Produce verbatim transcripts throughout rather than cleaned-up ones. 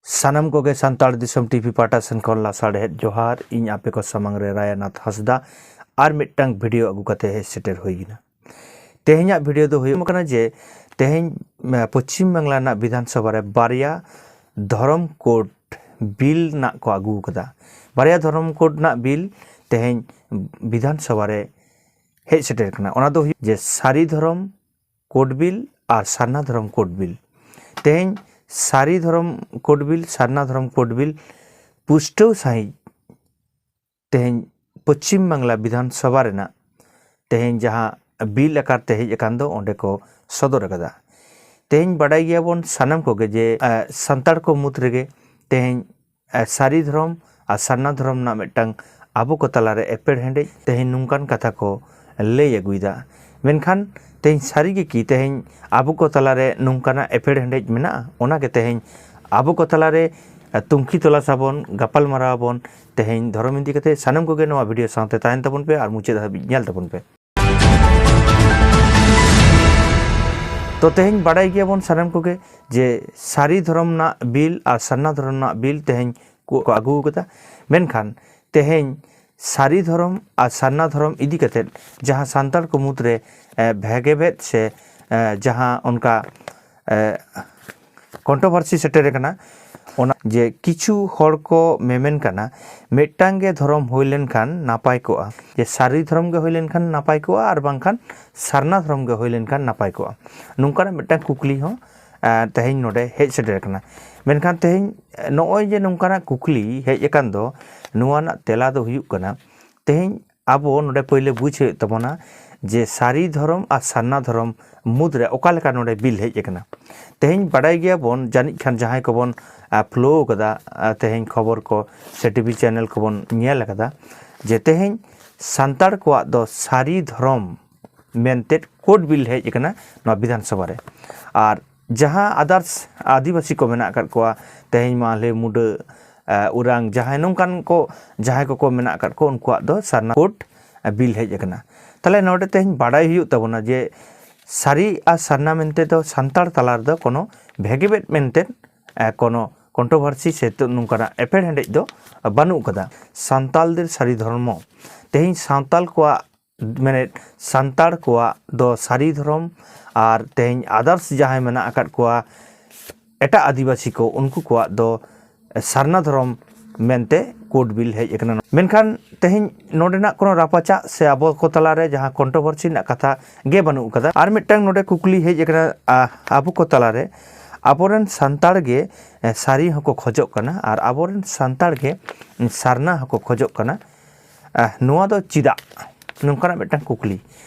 ᱥᱟᱱᱟᱢ ᱠᱚᱜᱮ ᱥᱟᱱᱛᱟᱲ ᱫᱤᱥᱚᱢ ᱴᱤᱵᱷᱤ ᱯᱟᱦᱴᱟ ᱥᱮᱱ ᱠᱷᱚᱱ ᱞᱟᱥᱟᱲᱦᱮᱫ ᱡᱚᱦᱟᱨ᱾ ᱤᱧ ᱟᱯᱮ ᱠᱚ ᱥᱟᱢᱟᱝ ᱨᱮ ᱨᱟᱭᱟᱱᱟᱛᱷ ᱦᱟᱸᱥᱫᱟ ᱟᱨ ᱢᱤᱫᱴᱟᱝ ᱵᱷᱤᱰᱤᱭᱳ ᱟᱹᱜᱩ ᱠᱟᱛᱮ ᱦᱮᱡ ᱥᱮᱴᱮᱨ ᱦᱩᱭ ᱮᱱᱟ᱾ ᱛᱮᱦᱮᱧᱟᱜ ᱵᱷᱤᱰᱤᱭᱳ ᱫᱚ ᱦᱩᱭᱩᱜ ᱠᱟᱱᱟ ᱡᱮ ᱛᱮᱦᱮᱧ, ᱮ, ᱯᱚᱪᱷᱤᱢ ᱵᱟᱝᱞᱟ ᱨᱮᱱᱟᱜ ᱵᱤᱫᱷᱟᱱ ᱥᱚᱵᱷᱟ ᱨᱮ ᱵᱟᱨᱭᱟ ᱫᱷᱚᱨᱚᱢ ᱠᱳᱰ ᱵᱤᱞ ᱨᱮᱱᱟᱜ ᱠᱚ ᱟᱹᱜᱩ ᱟᱠᱟᱫᱟ᱾ ᱵᱟᱨᱭᱟ ᱫᱷᱚᱨᱚᱢ ᱠᱳᱰ ᱨᱮᱱᱟᱜ ᱵᱤᱞ ᱛᱮᱦᱮᱧ ᱵᱤᱫᱷᱟᱱ ᱥᱚᱵᱷᱟ ᱨᱮ ᱦᱮᱡ ᱥᱮᱴᱮᱨ ᱠᱟᱱᱟ᱾ ᱚᱱᱟ ᱫᱚ ᱦᱩᱭᱩᱜ ᱡᱮ ᱥᱟᱹᱨᱤ ᱫᱷᱚᱨᱚᱢ ᱠᱳᱰ ᱵᱤᱞ ᱟᱨ ᱥᱟᱨᱱᱟ ᱫᱷᱚᱨᱚᱢ ᱠᱳᱰ ᱵᱤᱞ᱾ ᱛᱮᱦᱮᱧ ᱥᱟᱹᱨᱤ ᱫᱷᱚᱨᱚᱢ ᱠᱳᱰ ᱵᱤᱞ, ᱥᱟᱨᱱᱟ ᱫᱷᱚᱨᱚᱢ ᱠᱳᱰ ᱵᱤᱞ ᱯᱩᱥᱴᱟᱹᱣ ᱥᱟᱺᱦᱤᱡ ᱛᱮᱦᱮᱧ ᱯᱚᱪᱷᱤᱢ ᱵᱟᱝᱞᱟ ᱵᱤᱫᱷᱟᱱ ᱥᱚᱵᱷᱟ ᱨᱮᱱᱟᱜ ᱛᱮᱦᱮᱧ ᱡᱟᱦᱟᱸ ᱵᱤᱞ ᱟᱠᱟᱨ ᱛᱮ ᱦᱮᱡ ᱟᱠᱟᱱ ᱫᱚ, ᱚᱸᱰᱮ ᱠᱚ ᱥᱚᱫᱚᱨ ᱟᱠᱟᱫᱟ᱾ ᱛᱮᱦᱮᱧ ᱵᱟᱰᱟᱭ ᱜᱮᱭᱟᱵᱚᱱ ᱥᱟᱱᱟᱢ ᱠᱚᱜᱮ ᱡᱮ, ᱮ, ᱥᱟᱱᱛᱟᱲ ᱠᱚ ᱢᱩᱫᱽ ᱨᱮᱜᱮ ᱛᱮᱦᱮᱧ, ᱮ, ᱥᱟᱹᱨᱤ ᱫᱷᱚᱨᱚᱢ ᱟᱨ ᱥᱟᱨᱱᱟ ᱫᱷᱚᱨᱚᱢ ᱨᱮᱱᱟᱜ ᱢᱤᱫᱴᱟᱝ ᱟᱵᱚ ᱠᱚ ᱛᱟᱞᱟᱨᱮ ᱮᱯᱮᱨᱦᱮᱸᱰᱮᱡ ᱛᱮᱦᱮᱧ ᱱᱚᱝᱠᱟᱱ ᱠᱟᱛᱷᱟ ᱠᱚ ᱞᱟᱹᱭ ᱟᱹᱜᱩᱭᱮᱫᱟ᱾ ᱢᱮᱱᱠᱷᱟᱱ ᱛᱮᱦᱮᱧ ᱥᱟᱹᱨᱤ ᱜᱮ ᱠᱤ ᱛᱮᱦᱮᱧ ᱟᱵᱚ ᱠᱚ ᱛᱟᱞᱟᱨᱮ ᱱᱚᱝᱠᱟᱱᱟᱜ ᱮᱯᱮᱨᱦᱮᱸᱰᱮᱡ ᱢᱮᱱᱟᱜᱼᱟ? ᱚᱱᱟᱜᱮ ᱛᱮᱦᱮᱧ ᱟᱵᱚ ᱠᱚ ᱛᱟᱞᱟᱨᱮ, ᱮ, ᱛᱩᱝᱠᱷᱤ ᱛᱚᱞᱟᱥ ᱟᱵᱚᱱ, ᱜᱟᱯᱟᱞ ᱢᱟᱨᱟᱣ ᱟᱵᱚᱱ᱾ ᱛᱮᱦᱮᱧ ᱫᱷᱚᱨᱚᱢ ᱤᱫᱤ ᱠᱟᱛᱮ ᱥᱟᱱᱟᱢ ᱠᱚᱜᱮ ᱱᱚᱣᱟ ᱵᱷᱤᱰᱤᱭᱳ ᱥᱟᱶᱛᱮ ᱛᱟᱦᱮᱱ ᱛᱟᱵᱚᱱ ᱯᱮ ᱟᱨ ᱢᱩᱪᱟᱹᱫ ᱦᱟᱹᱵᱤᱡ ᱧᱮᱞ ᱛᱟᱵᱚᱱ ᱯᱮ᱾ ᱛᱚ ᱛᱮᱦᱮᱧ ᱵᱟᱰᱟᱭ ᱜᱮᱭᱟᱵᱚᱱ ᱥᱟᱱᱟᱢ ᱠᱚᱜᱮ ᱡᱮ ᱥᱟᱹᱨᱤ ᱫᱷᱚᱨᱚᱢ ᱨᱮᱱᱟᱜ ᱵᱤᱞ ᱟᱨ ᱥᱟᱨᱱᱟ ᱫᱷᱚᱨᱚᱢ ᱨᱮᱱᱟᱜ ᱵᱤᱞ ᱛᱮᱦᱮᱧ ᱠᱚ, ᱠᱚ ᱟᱹᱜᱩ ᱟᱠᱟᱫᱟ᱾ ᱢᱮᱱᱠᱷᱟᱱ ᱛᱮᱦᱮᱧ ᱥᱟᱹᱨᱤ ᱫᱷᱚᱨᱚᱢ ᱟᱨ ᱥᱟᱨᱱᱟ ᱫᱷᱚᱨᱚᱢ ᱤᱫᱤ ᱠᱟᱛᱮᱫ ᱡᱟᱦᱟᱸ ᱥᱟᱱᱛᱟᱲ ᱠᱚ ᱢᱩᱫᱽᱨᱮ, ᱮ, ᱵᱷᱮᱜᱮ ᱵᱷᱮᱫ ᱥᱮ, ᱮ, ᱡᱟᱦᱟᱸ ᱚᱱᱠᱟ, ᱮ, ᱠᱚᱱᱴᱨᱳᱵᱷᱟᱨᱥᱤ ᱥᱮᱴᱮᱨ ᱟᱠᱟᱱᱟ, ᱚᱱᱟ ᱡᱮ ᱠᱤᱪᱷᱩ ᱦᱚᱲ ᱠᱚ ᱢᱮᱢᱮᱱ ᱠᱟᱱᱟ, ᱢᱤᱫᱴᱟᱝ ᱜᱮ ᱫᱷᱚᱨᱚᱢ ᱦᱩᱭ ᱞᱮᱱᱠᱷᱟᱱ ᱱᱟᱯᱟᱭ ᱠᱚᱜᱼᱟ, ᱡᱮ ᱥᱟᱹᱨᱤ ᱫᱷᱚᱨᱚᱢ ᱜᱮ ᱦᱩᱭ ᱞᱮᱱᱠᱷᱟᱱ ᱱᱟᱯᱟᱭ ᱠᱚᱜᱼᱟ ᱟᱨ ᱵᱟᱝᱠᱷᱟᱱ ᱥᱟᱨᱱᱟ ᱫᱷᱚᱨᱚᱢ ᱜᱮ ᱦᱩᱭ ᱞᱮᱱᱠᱷᱟᱱ ᱱᱟᱯᱟᱭ ᱠᱚᱜᱼᱟ, ᱱᱚᱝᱠᱟᱱᱟᱜ ᱢᱤᱫᱴᱟᱝ ᱠᱩᱠᱞᱤ ᱦᱚᱸ, ᱮ, ᱛᱮᱦᱮᱧ ᱱᱚᱰᱮ ᱦᱮᱡ ᱥᱮᱴᱮᱨ ᱟᱠᱟᱱᱟ᱾ ᱢᱮᱱᱠᱷᱟᱱ ᱛᱮᱦᱮᱧ ᱱᱚᱜᱼᱚᱭ ᱡᱮ ᱱᱚᱝᱠᱟᱱᱟᱜ ᱠᱩᱠᱞᱤ ᱦᱮᱡ ᱟᱠᱟᱱ ᱫᱚ, ᱱᱚᱣᱟ ᱨᱮᱱᱟᱜ ᱛᱮᱞᱟ ᱫᱚ ᱦᱩᱭᱩᱜ ᱠᱟᱱᱟ, ᱛᱮᱦᱮᱧ ᱟᱵᱚ ᱱᱚᱰᱮ ᱯᱳᱭᱞᱳ ᱵᱩᱡᱽ ᱦᱩᱭᱩᱜ ᱛᱟᱵᱚᱱᱟ ᱡᱮ ᱥᱟᱹᱨᱤ ᱫᱷᱚᱨᱚᱢ ᱟᱨ ᱥᱟᱨᱱᱟ ᱫᱷᱚᱨᱚᱢ ᱢᱩᱫᱽᱨᱮ ᱚᱠᱟ ᱞᱮᱠᱟ ᱱᱚᱰᱮ ᱵᱤᱞ ᱦᱮᱡ ᱟᱠᱟᱱᱟ᱾ ᱛᱮᱦᱮᱧ ᱵᱟᱰᱟᱭ ᱜᱮᱭᱟᱵᱚᱱ, ᱡᱟᱹᱱᱤᱡ ᱠᱷᱟᱱ ᱡᱟᱦᱟᱸᱭ ᱠᱚᱵᱚᱱ, ᱟ, ᱯᱷᱳᱞᱳ ᱟᱠᱟᱫᱟ, ᱟ, ᱛᱮᱦᱮᱧ ᱠᱷᱚᱵᱚᱨ ᱠᱚ ᱥᱮ ᱴᱤᱵᱷᱤ ᱪᱮᱱᱮᱞ ᱠᱚᱵᱚᱱ ᱧᱮᱞ ᱟᱠᱟᱫᱟ ᱡᱮ ᱛᱮᱦᱮᱧ ᱥᱟᱱᱛᱟᱲ ᱠᱚᱣᱟᱜ ᱫᱚ ᱥᱟᱹᱨᱤ ᱫᱷᱚᱨᱚᱢ ᱢᱮᱱᱛᱮ ᱠᱳᱰ ᱵᱤᱞ ᱦᱮᱡ ᱟᱠᱟᱱᱟ ᱱᱚᱣᱟ ᱵᱤᱫᱷᱟᱱ ᱥᱚᱵᱷᱟ ᱨᱮ᱾ ᱟᱨ ᱡᱟᱦᱟᱸ ᱟᱫᱟᱨᱥ ᱟᱹᱫᱤᱵᱟᱹᱥᱤ ᱠᱚ ᱢᱮᱱᱟᱜ ᱟᱠᱟᱫ ᱠᱚᱣᱟ, ᱛᱮᱦᱮᱧ ᱢᱟᱦᱞᱮ, ᱢᱩᱰᱟᱹ, ᱮ, ᱳᱨᱟᱝ, ᱡᱟᱦᱟᱸᱭ ᱱᱚᱝᱠᱟᱱ ᱠᱚ, ᱡᱟᱦᱟᱸᱭ ᱠᱚᱠᱚ ᱢᱮᱱᱟᱜ ᱟᱠᱟᱫ ᱠᱚ, ᱩᱱᱠᱩᱣᱟᱜ ᱫᱚ ᱥᱟᱨᱱᱟ ᱠᱳᱰ, ᱮ, ᱵᱤᱞ ᱦᱮᱡ ᱟᱠᱟᱱᱟ᱾ ᱛᱟᱦᱞᱮ ᱱᱚᱰᱮ ᱛᱮᱦᱮᱧ ᱵᱟᱰᱟᱭ ᱦᱩᱭᱩᱜ ᱛᱟᱵᱚᱱᱟ ᱡᱮ ᱥᱟᱹᱨᱤ ᱟᱨ ᱥᱟᱨᱱᱟ ᱢᱮᱱᱛᱮ ᱫᱚ ᱥᱟᱱᱛᱟᱲ ᱛᱟᱞᱟ ᱨᱮᱫᱚ ᱠᱳᱱᱳ ᱵᱷᱮᱜᱮ ᱵᱷᱮᱫ ᱢᱮᱱᱛᱮ, ᱮ, ᱠᱳᱱᱳ ᱠᱚᱱᱴᱨᱳᱵᱷᱟᱨᱥᱤ ᱥᱮ ᱛᱚ ᱱᱚᱝᱠᱟᱱᱟᱜ ᱮᱯᱮᱨᱦᱮᱸᱰᱮᱡ ᱫᱚ ᱵᱟᱹᱱᱩᱜ ᱠᱟᱫᱟ᱾ ᱥᱟᱱᱛᱟᱞ ᱫᱮᱨ ᱥᱟᱹᱨᱤ ᱫᱷᱚᱨᱢᱚ, ᱛᱮᱦᱮᱧ ᱥᱟᱱᱛᱟᱞ ᱠᱚᱣᱟᱜ ᱢᱟᱱᱮ ᱥᱟᱱᱛᱟᱲ ᱠᱚᱣᱟᱜ ᱫᱚ ᱥᱟᱹᱨᱤ ᱫᱷᱚᱨᱚᱢ ᱟᱨ ᱛᱮᱦᱮᱧ ᱟᱫᱟᱨᱥ ᱡᱟᱦᱟᱸᱭ ᱢᱮᱱᱟᱜ ᱟᱠᱟᱫ ᱠᱚᱣᱟ ᱮᱴᱟᱜ ᱟᱹᱫᱤᱵᱟᱹᱥᱤ ᱠᱚ, ᱩᱱᱠᱩ ᱠᱚᱣᱟᱜ ᱫᱚ ᱥᱟᱨᱱᱟ ᱫᱷᱚᱨᱚᱢ ᱢᱮᱱᱛᱮ ᱠᱳᱰ ᱵᱤᱞ ᱦᱮᱡ ᱟᱠᱟᱱᱟ᱾ ᱢᱮᱱᱠᱷᱟᱱ ᱛᱮᱦᱮᱧ ᱱᱚᱰᱮᱱᱟᱜ ᱠᱳᱱᱳ ᱨᱟᱯᱟᱪᱟᱜ ᱥᱮ ᱟᱵᱚ ᱠᱚ ᱛᱟᱞᱟᱨᱮ ᱡᱟᱦᱟᱸ ᱠᱚᱱᱴᱨᱳᱵᱷᱟᱨᱥᱤ ᱨᱮᱱᱟᱜ ᱠᱟᱛᱷᱟ ᱜᱮ ᱵᱟᱹᱱᱩᱜ ᱠᱟᱫᱟ᱾ ᱟᱨ ᱢᱤᱫᱴᱟᱝ ᱱᱚᱰᱮ ᱠᱩᱠᱞᱤ ᱦᱮᱡ ᱟᱠᱟᱱᱟ, ᱟ, ᱟᱵᱚ ᱠᱚ ᱛᱟᱞᱟᱨᱮ ᱟᱵᱚᱨᱮᱱ ᱥᱟᱱᱛᱟᱲ ᱜᱮ, ᱮ, ᱥᱟᱹᱨᱤ ᱦᱚᱸᱠᱚ ᱠᱷᱚᱡᱚᱜ ᱠᱟᱱᱟ ᱟᱨ ᱟᱵᱚᱨᱮᱱ ᱥᱟᱱᱛᱟᱲ ᱜᱮ, ᱩᱸ, ᱥᱟᱨᱱᱟ ᱦᱚᱸᱠᱚ ᱠᱷᱚᱡᱚᱜ ᱠᱟᱱᱟ᱾ ᱟ, ᱱᱚᱣᱟ ᱫᱚ ᱪᱮᱫᱟᱜ? ᱱᱚᱝᱠᱟᱱᱟᱜ ᱢᱤᱫᱴᱟᱝ ᱠᱩᱠᱞᱤ᱾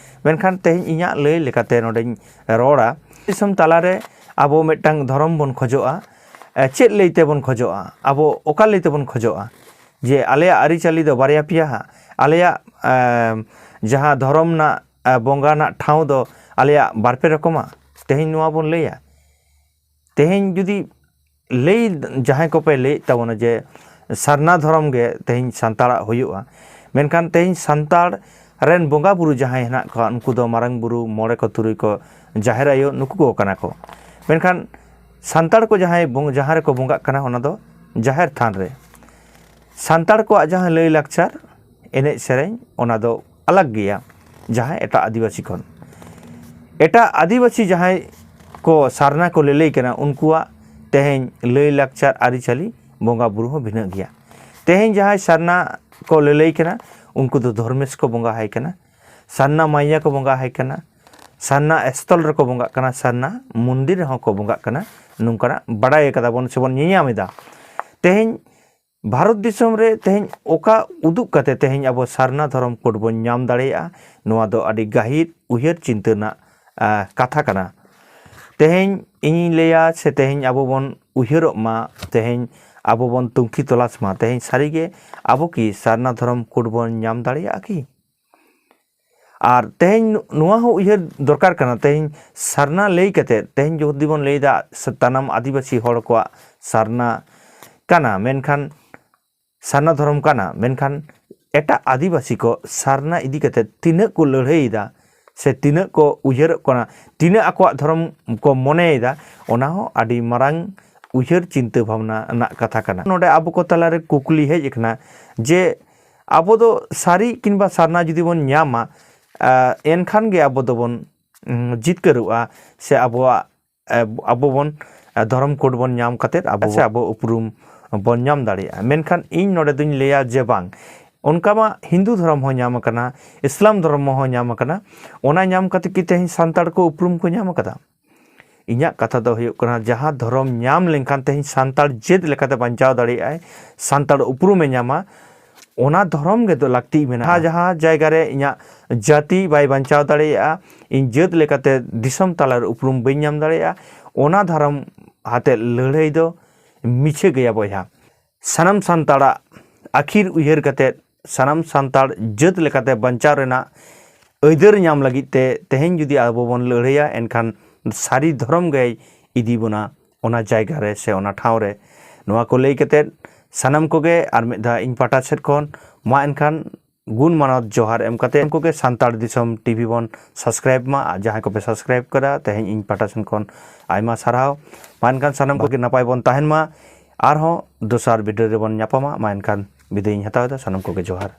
ᱢᱮᱱᱠᱷᱟᱱ ᱛᱮᱦᱮᱧ ᱤᱧᱟᱹᱜ ᱞᱟᱹᱭ ᱞᱮᱠᱟᱛᱮ ᱱᱚᱰᱮᱧ ᱨᱚᱲᱟ, ᱫᱤᱥᱚᱢ ᱛᱟᱞᱟᱨᱮ ᱟᱵᱚ ᱢᱤᱫᱴᱟᱝ ᱫᱷᱚᱨᱚᱢ ᱵᱚᱱ ᱠᱷᱚᱡᱚᱜᱼᱟ᱾ ᱮ, ᱪᱮᱫ ᱞᱟᱹᱭ ᱛᱮᱵᱚᱱ ᱠᱷᱚᱡᱚᱜᱼᱟ? ᱟᱵᱚ ᱚᱠᱟ ᱞᱟᱹᱭ ᱛᱮᱵᱚᱱ ᱠᱷᱚᱡᱚᱜᱼᱟ? ᱡᱮ ᱟᱞᱮᱭᱟᱜ ᱟᱹᱨᱤᱪᱟᱹᱞᱤ ᱫᱚ ᱵᱟᱨᱭᱟ ᱯᱮᱭᱟ ᱦᱟᱸᱜ, ᱟᱞᱮᱭᱟᱜ, ᱮ, ᱡᱟᱦᱟᱸ ᱫᱷᱚᱨᱚᱢ ᱨᱮᱱᱟᱜ, ᱮ, ᱵᱚᱸᱜᱟ ᱨᱮᱱᱟᱜ ᱴᱷᱟᱶ ᱫᱚ ᱟᱞᱮᱭᱟᱜ ᱵᱟᱨᱯᱮ ᱨᱚᱠᱚᱢᱟ, ᱛᱮᱦᱮᱧ ᱱᱚᱣᱟ ᱵᱚᱱ ᱞᱟᱹᱭᱟ? ᱛᱮᱦᱮᱧ ᱡᱩᱫᱤ ᱞᱟᱹᱭ, ᱡᱟᱦᱟᱸᱭ ᱠᱚᱯᱮ ᱞᱟᱹᱭᱮᱫ ᱛᱟᱵᱚᱱᱟ ᱡᱮ ᱥᱟᱨᱱᱟ ᱫᱷᱚᱨᱚᱢ ᱜᱮ ᱛᱮᱦᱮᱧ ᱥᱟᱱᱛᱟᱲᱟᱜ ᱦᱩᱭᱩᱜᱼᱟ, ᱢᱮᱱᱠᱷᱟᱱ ᱛᱮᱦᱮᱧ ᱥᱟᱱᱛᱟᱲ ᱨᱮᱱ ᱵᱚᱸᱜᱟ ᱵᱩᱨᱩ ᱡᱟᱦᱟᱸᱭ ᱦᱮᱱᱟᱜ ᱠᱚᱣᱟ, ᱩᱱᱠᱩ ᱫᱚ ᱢᱟᱨᱟᱝ ᱵᱩᱨᱩ, ᱢᱚᱬᱮ ᱠᱚ, ᱛᱩᱨᱩᱭ ᱠᱚ, ᱡᱟᱦᱮᱨ ᱟᱭᱳ, ᱱᱩᱠᱩ ᱠᱚ ᱠᱟᱱᱟ ᱠᱚ᱾ ᱢᱮᱱᱠᱷᱟᱱ ᱥᱟᱱᱛᱟᱲ ᱠᱚ ᱡᱟᱦᱟᱸᱭ ᱵᱚᱸ-, ᱡᱟᱦᱟᱸ ᱨᱮᱠᱚ ᱵᱚᱸᱜᱟᱜ ᱠᱟᱱᱟ, ᱚᱱᱟ ᱫᱚ ᱡᱟᱦᱮᱨ ᱛᱷᱟᱱ ᱨᱮ᱾ ᱥᱟᱱᱛᱟᱲ ᱠᱚᱣᱟᱜ ᱡᱟᱦᱟᱸ ᱞᱟᱹᱭ ᱞᱟᱠᱪᱟᱨ, ᱮᱱᱮᱡ ᱥᱮᱨᱮᱧ, ᱚᱱᱟ ᱫᱚ ᱟᱞᱟᱜᱽ ᱜᱮᱭᱟ ᱡᱟᱦᱟᱸ ᱮᱴᱟᱜ ᱟᱹᱫᱤᱵᱟᱹᱥᱤ ᱠᱷᱚᱱ᱾ ᱮᱴᱟᱜ ᱟᱹᱫᱤᱵᱟᱹᱥᱤ ᱡᱟᱦᱟᱸᱭ ᱠᱚ ᱥᱟᱨᱱᱟ ᱠᱚ ᱞᱟᱹᱞᱟᱹᱭ ᱠᱟᱱᱟ, ᱩᱱᱠᱩᱣᱟᱜ ᱛᱮᱦᱮᱧ ᱞᱟᱹᱭ ᱞᱟᱠᱪᱟᱨ, ᱟᱹᱨᱤᱪᱟᱹᱞᱤ, ᱵᱚᱸᱜᱟ ᱵᱩᱨᱩ ᱦᱚᱸ ᱵᱷᱤᱱᱟᱹ ᱜᱮᱭᱟ᱾ ᱛᱮᱦᱮᱧ ᱡᱟᱦᱟᱸᱭ ᱥᱟᱨᱱᱟ ᱠᱚ ᱞᱟᱹᱞᱟᱹᱭ ᱠᱟᱱᱟ, ᱩᱱᱠᱩ ᱫᱚ ᱫᱷᱚᱨᱢᱮᱥ ᱠᱚ ᱵᱚᱸᱜᱟ ᱟᱭ ᱠᱟᱱᱟ, ᱥᱟᱨᱱᱟ ᱢᱟᱭᱟ ᱠᱚ ᱵᱚᱸᱜᱟ ᱟᱭ ᱠᱟᱱᱟ, ᱥᱟᱨᱱᱟ ᱥᱛᱷᱚᱞ ᱨᱮᱠᱚ ᱵᱚᱸᱜᱟᱜ ᱠᱟᱱᱟ, ᱥᱟᱨᱱᱟ ᱢᱚᱱᱫᱤᱨ ᱨᱮᱦᱚᱸ ᱠᱚ ᱵᱚᱸᱜᱟᱜ ᱠᱟᱱᱟ᱾ ᱱᱚᱝᱠᱟᱱᱟᱜ ᱵᱟᱰᱟᱭ ᱠᱟᱫᱟ ᱵᱚᱱ ᱥᱮᱵᱚᱱ ᱧᱮᱧᱟᱢ ᱮᱫᱟ᱾ ᱛᱮᱦᱮᱧ ᱵᱷᱟᱨᱚᱛ ᱫᱤᱥᱚᱢ ᱨᱮ ᱛᱮᱦᱮᱧ ᱚᱠᱟ ᱩᱫᱩᱜ ᱠᱟᱛᱮ ᱛᱮᱦᱮᱧ ᱟᱵᱚ ᱥᱟᱨᱱᱟ ᱫᱷᱚᱨᱚᱢ ᱠᱳᱰ ᱵᱚᱱ ᱧᱟᱢ ᱫᱟᱲᱮᱭᱟᱜᱼᱟ? ᱱᱚᱣᱟ ᱫᱚ ᱟᱹᱰᱤ ᱜᱟᱹᱦᱤᱨ ᱩᱭᱦᱟᱹᱨ ᱪᱤᱱᱛᱟᱹ ᱨᱮᱱᱟᱜ, ᱟ, ᱠᱟᱛᱷᱟ ᱠᱟᱱᱟ᱾ ᱛᱮᱦᱮᱧ ᱤᱧᱤᱧ ᱞᱟᱹᱭᱟ ᱥᱮ ᱛᱮᱦᱮᱧ ᱟᱵᱚ ᱵᱚᱱ ᱩᱭᱦᱟᱹᱨᱚᱜ ᱢᱟ, ᱛᱮᱦᱮᱧ ᱟᱵᱚ ᱵᱚᱱ ᱛᱩᱝᱠᱷᱤ ᱛᱚᱞᱟᱥ ᱢᱟ, ᱛᱮᱦᱮᱧ ᱥᱟᱹᱨᱤᱜᱮ ᱟᱵᱚ ᱠᱤ ᱥᱟᱨᱱᱟ ᱫᱷᱚᱨᱚᱢ ᱠᱳᱰ ᱵᱚᱱ ᱧᱟᱢ ᱫᱟᱲᱮᱭᱟᱜᱼᱟ ᱠᱤ? ᱟᱨ ᱛᱮᱦᱮᱧ ᱱᱚᱣᱟ ᱦᱚᱸ ᱩᱭᱦᱟᱹᱨ ᱫᱚᱨᱠᱟᱨ ᱠᱟᱱᱟ, ᱛᱮᱦᱮᱧ ᱥᱟᱨᱱᱟ ᱞᱟᱹᱭ ᱠᱟᱛᱮ, ᱛᱮᱦᱮᱧ ᱡᱩᱫᱤ ᱵᱚᱱ ᱞᱟᱹᱭᱫᱟ ᱥᱟᱱᱟᱢ ᱟᱹᱫᱤᱵᱟᱹᱥᱤ ᱦᱚᱲ ᱠᱚᱣᱟᱜ ᱥᱟᱨᱱᱟ ᱠᱟᱱᱟ, ᱢᱮᱱᱠᱷᱟᱱ ᱥᱟᱨᱱᱟ ᱫᱷᱚᱨᱚᱢ ᱠᱟᱱᱟ, ᱢᱮᱱᱠᱷᱟᱱ ᱮᱴᱟᱜ ᱟᱹᱫᱤᱵᱟᱹᱥᱤ ᱠᱚ ᱥᱟᱨᱱᱟ ᱤᱫᱤ ᱠᱟᱛᱮ ᱛᱤᱱᱟᱹᱜ ᱠᱚ ᱞᱟᱹᱲᱦᱟᱹᱭᱮᱫᱟ ᱥᱮ ᱛᱤᱱᱟᱹᱜ ᱠᱚ ᱩᱭᱦᱟᱹᱨᱚᱜ ᱠᱟᱱᱟ, ᱛᱤᱱᱟᱹᱜ ᱟᱠᱚᱣᱟᱜ ᱫᱷᱚᱨᱚᱢ ᱠᱚ ᱢᱚᱱᱮᱭᱮᱫᱟ, ᱚᱱᱟ ᱦᱚᱸ ᱟᱹᱰᱤ ᱢᱟᱨᱟᱝ ᱩᱭᱦᱟᱹᱨ ᱪᱤᱱᱛᱟᱹ ᱵᱷᱟᱵᱽᱱᱟ ᱨᱮᱱᱟᱜ ᱠᱟᱛᱷᱟ ᱠᱟᱱᱟ᱾ ᱱᱚᱰᱮ ᱟᱵᱚ ᱠᱚ ᱛᱟᱞᱟᱨᱮ ᱠᱩᱠᱞᱤ ᱦᱮᱡ ᱟᱠᱟᱱᱟ ᱡᱮ ᱟᱵᱚ ᱫᱚ ᱥᱟᱹᱨᱤ ᱠᱤᱝᱵᱟ ᱥᱟᱨᱱᱟ ᱡᱩᱫᱤ ᱵᱚᱱ ᱧᱟᱢᱟ, ᱮᱱᱠᱷᱟᱱ ᱜᱮ ᱟᱵᱚ ᱫᱚᱵᱚᱱ ᱡᱤᱛᱠᱟᱹᱨᱚᱜᱼᱟ ᱥᱮ ᱟᱵᱚᱣᱟᱜ ᱟᱵᱚ ᱵᱚᱱ ᱫᱷᱚᱨᱚᱢ ᱠᱳᱰ ᱵᱚᱱ ᱧᱟᱢ ᱠᱟᱛᱮᱫ ᱟᱵᱚ ᱥᱮ ᱟᱵᱚ ᱩᱯᱨᱩᱢ ᱵᱚᱱ ᱧᱟᱢ ᱫᱟᱲᱮᱭᱟᱜᱼᱟ᱾ ᱢᱮᱱᱠᱷᱟᱱ ᱤᱧ ᱱᱚᱰᱮ ᱫᱚᱧ ᱞᱟᱹᱭᱟ ᱡᱮ ᱵᱟᱝ, ᱚᱱᱠᱟ ᱢᱟ ᱦᱤᱱᱫᱩ ᱫᱷᱚᱨᱚᱢ ᱦᱚᱸ ᱧᱟᱢ ᱟᱠᱟᱱᱟ, ᱤᱥᱞᱟᱢ ᱫᱷᱚᱨᱚᱢ ᱦᱚᱸ ᱧᱟᱢ ᱟᱠᱟᱱᱟ᱾ ᱚᱱᱟ ᱧᱟᱢ ᱠᱟᱛᱮ ᱠᱤ ᱛᱮᱦᱮᱧ ᱥᱟᱱᱛᱟᱲ ᱠᱚ ᱩᱯᱨᱩᱢ ᱠᱚ ᱧᱟᱢ ᱟᱠᱟᱫᱟ? ᱤᱧᱟᱹᱜ ᱠᱟᱛᱷᱟ ᱫᱚ ᱦᱩᱭᱩᱜ ᱠᱟᱱᱟ, ᱡᱟᱦᱟᱸ ᱫᱷᱚᱨᱚᱢ ᱧᱟᱢ ᱞᱮᱱᱠᱷᱟᱱ ᱛᱮᱦᱮᱧ ᱥᱟᱱᱛᱟᱲ ᱡᱟᱹᱛ ᱞᱮᱠᱟᱛᱮ ᱵᱟᱧᱪᱟᱣ ᱫᱟᱲᱮᱭᱟᱜᱼᱟᱭ, ᱥᱟᱱᱛᱟᱲ ᱩᱯᱨᱩᱢᱮ ᱧᱟᱢᱟ, ᱚᱱᱟ ᱫᱷᱚᱨᱚᱢ ᱜᱮ ᱫᱚ ᱞᱟᱹᱠᱛᱤ ᱢᱮᱱᱟᱜᱼᱟ᱾ ᱡᱟᱦᱟᱸ ᱡᱟᱭᱜᱟ ᱨᱮ ᱤᱧᱟᱹᱜ ᱡᱟᱹᱛᱤ ᱵᱟᱭ ᱵᱟᱧᱪᱟᱣ ᱫᱟᱲᱮᱭᱟᱜᱼᱟ, ᱤᱧ ᱡᱟᱹᱛ ᱞᱮᱠᱟᱛᱮ ᱫᱤᱥᱚᱢ ᱛᱟᱞᱟᱨᱮ ᱩᱯᱨᱩᱢ ᱵᱟᱹᱧ ᱧᱟᱢ ᱫᱟᱲᱮᱭᱟᱜᱼᱟ, ᱚᱱᱟ ᱫᱷᱚᱨᱚᱢ ᱟᱛᱮᱫ ᱞᱟᱹᱲᱦᱟᱹᱭ ᱫᱚ ᱢᱤᱪᱷᱟᱹ ᱜᱮᱭᱟ ᱵᱚᱭᱦᱟ᱾ ᱥᱟᱱᱟᱢ ᱥᱟᱱᱛᱟᱲᱟᱜ ᱟᱹᱠᱷᱤᱨ ᱩᱭᱦᱟᱹᱨ ᱠᱟᱛᱮᱫ ᱥᱟᱱᱟᱢ ᱥᱟᱱᱛᱟᱲ ᱡᱟᱹᱛ ᱞᱮᱠᱟᱛᱮ ᱵᱟᱧᱪᱟᱣ ᱨᱮᱱᱟᱜ ᱟᱹᱭᱫᱟᱹᱨ ᱧᱟᱢ ᱞᱟᱹᱜᱤᱫ ᱛᱮ ᱛᱮᱦᱮᱧ ᱡᱩᱫᱤ ᱟᱵᱚ ᱵᱚᱱ ᱞᱟᱹᱲᱦᱟᱹᱭᱟ, ᱮᱱᱠᱷᱟᱱ ᱥᱟᱹᱨᱤ ᱫᱷᱚᱨᱚᱢ ᱜᱮᱭ ᱤᱫᱤ ᱵᱚᱱᱟ ᱚᱱᱟ ᱡᱟᱭᱜᱟ ᱨᱮ ᱥᱮ ᱚᱱᱟ ᱴᱷᱟᱶ ᱨᱮ᱾ ᱱᱚᱣᱟ ᱠᱚ ᱞᱟᱹᱭ ᱠᱟᱛᱮᱫ ᱥᱟᱱᱟᱢ ᱠᱚᱜᱮ ᱟᱨ ᱢᱤᱫ ᱫᱷᱟᱣ ᱤᱧ ᱯᱟᱦᱴᱟ ᱥᱮᱫ ᱠᱷᱚᱱ ᱢᱟ ᱮᱱᱠᱷᱟᱱ ᱜᱩᱱ ᱢᱟᱱᱟᱣ ᱡᱚᱦᱟᱨ ᱮᱢ ᱠᱟᱛᱮ ᱩᱱᱠᱩ ᱜᱮ ᱥᱟᱱᱛᱟᱲ ᱫᱤᱥᱚᱢ ᱴᱤᱵᱷᱤ ᱵᱚᱱ ᱥᱟᱵᱥᱠᱨᱟᱭᱤᱵ ᱢᱟ᱾ ᱟᱨ ᱡᱟᱦᱟᱸᱭ ᱠᱚᱯᱮ ᱥᱟᱵᱥᱠᱨᱟᱭᱤᱵ ᱠᱟᱫᱟ, ᱛᱮᱦᱮᱧ ᱤᱧ ᱯᱟᱦᱴᱟ ᱥᱮᱱ ᱠᱷᱚᱱ ᱟᱭᱢᱟ ᱥᱟᱨᱦᱟᱣ᱾ ᱢᱟ ᱮᱱᱠᱷᱟᱱ ᱥᱟᱱᱟᱢ ᱠᱚᱜᱮ ᱱᱟᱯᱟᱭ ᱵᱚᱱ ᱛᱟᱦᱮᱱ ᱢᱟ᱾ ᱟᱨᱦᱚᱸ ᱫᱚᱥᱟᱨ ᱵᱷᱤᱰᱤᱭᱳ ᱨᱮᱵᱚᱱ ᱧᱟᱯᱟᱢᱟ᱾ ᱢᱟ ᱮᱱᱠᱷᱟᱱ ᱵᱤᱫᱟᱹᱭ ᱤᱧ ᱦᱟᱛᱟᱣ ᱮᱫᱟ᱾ ᱥᱟᱱᱟᱢ ᱠᱚᱜᱮ ᱡᱚᱦᱟᱨ᱾